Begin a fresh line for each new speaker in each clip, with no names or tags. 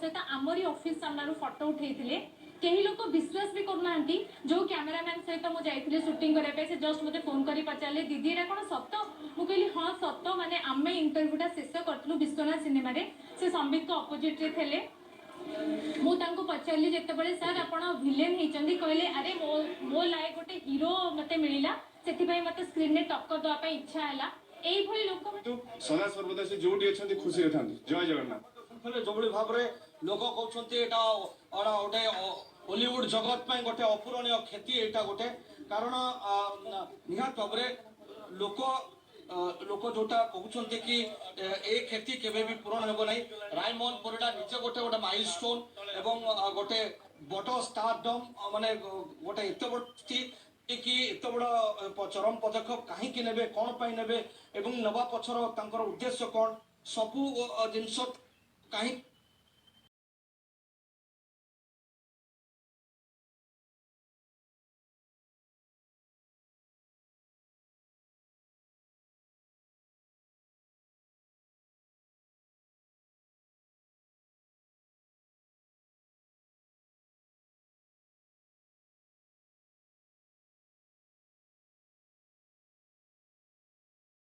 ସହିତ ଆମରି office ସାମ୍ନାରୁ photo ଉଠେଇଥିଲେ। କେହି ଲୋକ ବିଶ୍ୱାସ ବି କରୁନାହାନ୍ତି। ଯୋଉ କ୍ୟାମେରାମ୍ୟାନ ସହିତ ମୁଁ ଯାଇଥିଲି ସୁଟିଂ କରିବା ପାଇଁ, ସେ ଜଷ୍ଟ ମତେ ଫୋନ କରି ପଚାରିଲେ, "ଦିଦି, ଏଇଟା କଣ ସତ?" ମୁଁ କହିଲି, "ହଁ, ସତ।" ମାନେ ଆମେ ଇଣ୍ଟରଭ୍ୟୁଟା ଶେଷ କରିଥିଲୁ ବିଶ୍ୱନାଥ ସିନେମାରେ, ସେ ସମ୍ବିତଙ୍କ ଅପୋଜିଟରେ ଥିଲେ। ମୁଁ ତାଙ୍କୁ ପଚାରିଲି ଯେତେବେଳେ, "ସାର୍, ଆପଣ ଭିଲେନ ହେଇଛନ୍ତି?" କହିଲେ, "ଆରେ, ମୋ ମୋ ଲାୟକ ଗୋଟେ ହିରୋ ମତେ ମିଳିଲା, ସେଥିପାଇଁ ମତେ ସ୍କ୍ରିନରେ ଟକ୍କର ଦେବା ପାଇଁ ଇଚ୍ଛା ହେଲା।" ଏଇଭଳି ଲୋକ
ସଦା ସର୍ବଦା ସେ ଯୋଉଠି ଅଛନ୍ତି, ଖୁସିରେ ଥାନ୍ତୁ। ଜୟ ଜଗନ୍ନାଥ।
ଶୁଣୁଥିଲେ ଯୋଉଭଳି ଭାବରେ ଲୋକ କହୁଛନ୍ତି, ଏଇଟା ଏଇଟା ଗୋଟେ ଓଲିଉଡ ଜଗତ ପାଇଁ ଗୋଟେ ଅପୂରଣୀୟ କ୍ଷତି ଏଇଟା ଗୋଟେ। କାରଣ ନିହାତି ଭାବରେ ଲୋକ ଯୋଉଟା କହୁଛନ୍ତି କି ଏ କ୍ଷତି କେବେ ବି ପୂରଣ ହେବ ନାହିଁ। ରାୟମୋହନ ପରିଡ଼ା ନିଜେ ଗୋଟେ ଗୋଟେ ମାଇଲ ଷ୍ଟୋନ ଏବଂ ଗୋଟେ ବଡ ଷ୍ଟାରଡମ୍, ମାନେ ଗୋଟେ ଏତେ ବଡ କି ଏତେ ବଡ ଚରମ ପଦକ୍ଷେପ କାହିଁକି ନେବେ, କଣ ପାଇଁ ନେବେ ଏବଂ ନେବା ପଛର ତାଙ୍କର ଉଦ୍ଦେଶ୍ୟ କଣ, ସବୁ ଜିନିଷ କାହିଁ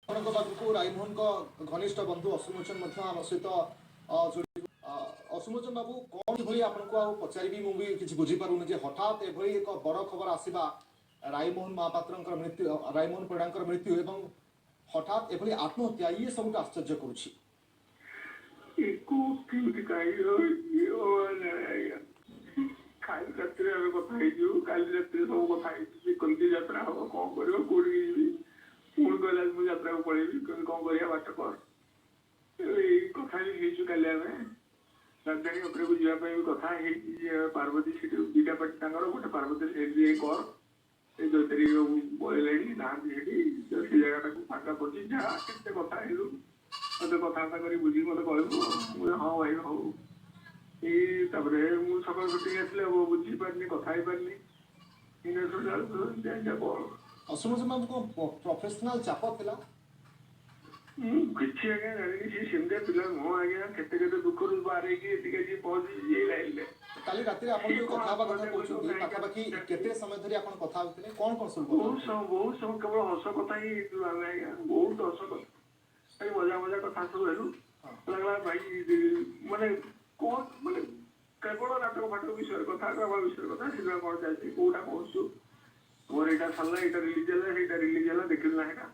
ଆପଣଙ୍କ ପାଖକୁ ରାଇମୋହନଙ୍କ ଘନିଷ୍ଠ ବନ୍ଧୁ ଅସୁମୋଚନ ମଧ୍ୟ ଆମ ସହିତ ଯୋଡ଼ି। ଅସୁମୋଚନ ବାବୁ, କଣ ଏଭଳି ଆପଣଙ୍କୁ ଆଉ ପଚାରିବି, ମୁଁ ବି କିଛି ବୁଝିପାରୁନି ଯେ ହଠାତ୍ ଏଭଳି ଏକ ବଡ ଖବର ଆସିବା, ରାଇମୋହନ ମହାପାତ୍ରଙ୍କର ମୃତ୍ୟୁ, ରାଇମୋହନ ପରିଡ଼ାଙ୍କର ମୃତ୍ୟୁ ଏବଂ ହଠାତ୍ ଏଭଳି ଆତ୍ମହତ୍ୟା, ଇଏ ସବୁଠୁ ଆଶ୍ଚର୍ଯ୍ୟ କରୁଛି।
କେମିତି କାହିଁକି ଆଜ୍ଞା, କାଲି ରାତିରେ ଆମେ କଥା ହେଇଛୁ। କାଲି ରାତିରେ ସବୁ କଥା ହେଇଛୁ ଯେ କେମିତି ଯାତ୍ରା ହବ, କଣ କରିବ, କୋଉଠିକି ଯିବି। ପୁଣି କହିଲା, ମୁଁ ଯାତ୍ରାକୁ ପଳେଇବି, କେମିତି କଣ କରିବା ବାଟ କର। ଏଇ କଥା ବି ହେଇଛୁ କାଲି। ଆମେ ରାଜଧାନୀ ଉପରକୁ ଯିବା ପାଇଁ ବି କଥା ହେଇଛି ଯେ ପାର୍ବତୀ ସେଠି ଦିଟା ପାର୍ଟି ତାଙ୍କର, ଗୋଟେ ପାର୍ବତୀ ସେଠି ଯାଇ କର। ସେ ଜୟତାରୀ ପଳେଇଲେଣି, ନାହାନ୍ତି ସେଠି, ତ ସେ ଜାଗାଟାକୁ ଫାଙ୍କା ପଡୁଛି। ଯାହା କେତେ କଥା ହେଲୁ। ମତେ କଥାବାର୍ତ୍ତା କରି ବୁଝିକି ମତେ କହିବୁ। ମୁଁ କହିଲି, ହଁ ଭାଇ, ହଉ। ଏଇ ତାପରେ ମୁଁ ସକାଳୁ ସୁଟିଂ ଆସିଲେ ଆଉ ବୁଝିପାରିନି, କଥା ହେଇପାରିନି। ଏଇନା ଶୁଣିଲା ବେଳକୁ କଣ
ଅସୁମୋଚନ ବାବୁ, କଣ ପ୍ରଫେସନାଲ ଚାପ ଥିଲା?
ମୁଁ କିଛି ଆଜ୍ଞା ଜାଣିନି। ସେ ସେମିତିଆ ପିଲା ନୁହଁ ଆଜ୍ଞା। କେତେ କେତେ ଦୁଃଖରୁ ବାହାର ହେଇକି ଏତିକି ଆଜି ପହଞ୍ଚିଛି ଏଇ ଲାଇନରେ।
କାଲି ରାତିରେ ଆପଣ ଯୋଉ କଥା ହେବା କଥା କହୁଛନ୍ତି, ପାଖାପାଖି କେତେ ସମୟ ଧରି ଆପଣ କଥା ହଉଥିଲେ? କଣ କଣ ସବୁ କଥା
ବହୁତ
ହଉଥିଲେ?
ସମୟ, ବହୁତ ସମୟ। କେବଳ ହସ କଥା ହିଁ ହେଇଥିଲୁ ଆମେ ଆଜ୍ଞା। ବହୁତ ହସ କଥା, ଖାଲି ମଜା ମଜା କଥା ସବୁ ହେଲୁ। ଲାଗିଲା ଭାଇ, ମାନେ କଣ, ମାନେ କେବଳ ନାଟକ ଫାଟକ ବିଷୟରେ କଥା, ଡ୍ରାମା ବିଷୟରେ କଥା, ସିନେମା କଣ ଚାଲିଛି, କୋଉଟା କହୁଛୁ, ମୋର ଏଇଟା ସରିଲା, ଏଇଟା ରିଲିଜ ହେଲା, ସେଇଟା ରିଲିଜ ହେଲା, ଦେଖିଲୁ ନା ସେଇଟା?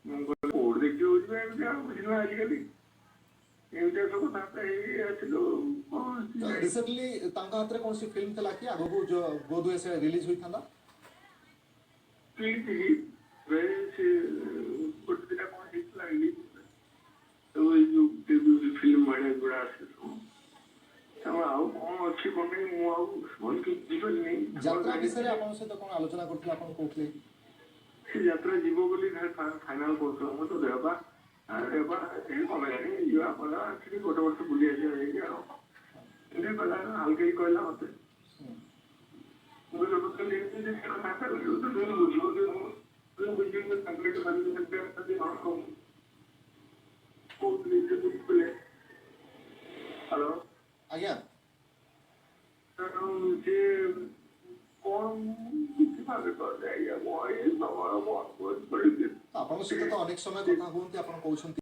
ମୁଁ କହିଲି, କୋଉଠି ଦେଖିବାକୁ ଯିବା ଏମିତି ଆଉ ସିନେମା ଆଜିକାଲି? ଏମିତିଆ ସବୁ କଥାବାର୍ତ୍ତା ହେଇ ଆସିଲୁ। କଣ
ରିସେଣ୍ଟଲି ତାଙ୍କ ହାତରେ କୌଣସି ଫିଲ୍ମ ଥିଲା କି ଆଗକୁ, ଯୋଉ ବୋଧହୁଏ ସେ ରିଲିଜ ହୋଇଥାନ୍ତା?
ରିଲିଜ ସେ ଗୋଟେ ଦିଟା କଣ ହେଇଥିଲା ରିଲିଜ ସବୁ, ଏଇ ଯୋଉ ଫିଲ୍ମ ଭଳିଆ ଗୁଡା ଆସେ ସବୁ। ତାପରେ ଆଉ କଣ ଅଛି ବନେଇ, ମୁଁ ଆଉ ଭଲକି ବୁଝିପାରିଲିନି।
ଯାତ୍ରା ବିଷୟରେ ଆପଣଙ୍କ ସହିତ କଣ ଆଲୋଚନା କରୁଥିଲେ, ଆପଣ କହୁଥିଲେ?
ସେ ଯାତ୍ରା ଯିବ ବୋଲି ଫାଇନାଲ କରୁଥିଲା। ମୁଁ ତ ଦେହ ପା ଟିକେ କମିଲାଣି, ଯିବା ପଳେଇବା, ସେଠି ଗୋଟେ ବର୍ଷ ବୁଲି ଆସିବା ଯାଇକି। ଆଉ ଏମିତି କହିଲା, ହାଲକେଇ କହିଲା ମତେ। ମୁଁ କହିଲି, ଏମିତି କଥାବାର୍ତ୍ତା କରିବୁ ତ ବୁଝିବ କି, ମୁଁ ବୁଝିବି ତାଙ୍କର। କହୁଥିଲି, ସେ ବୁଝିଥିଲେ। ହ୍ୟାଲୋ?
ଆଜ୍ଞା।
ତେଣୁ ସେ କଣ କିଛି ଭାବି ପାରୁନି ଆଜ୍ଞା। ମୁଁ ଏଇ ସମୟ ବନ୍ଦ ପଡ଼ିଛି।
ଆପଣଙ୍କ ସହିତ ତ ଅନେକ ସମୟ କଥା ହୁଅନ୍ତି, ଆପଣ କହୁଛନ୍ତି।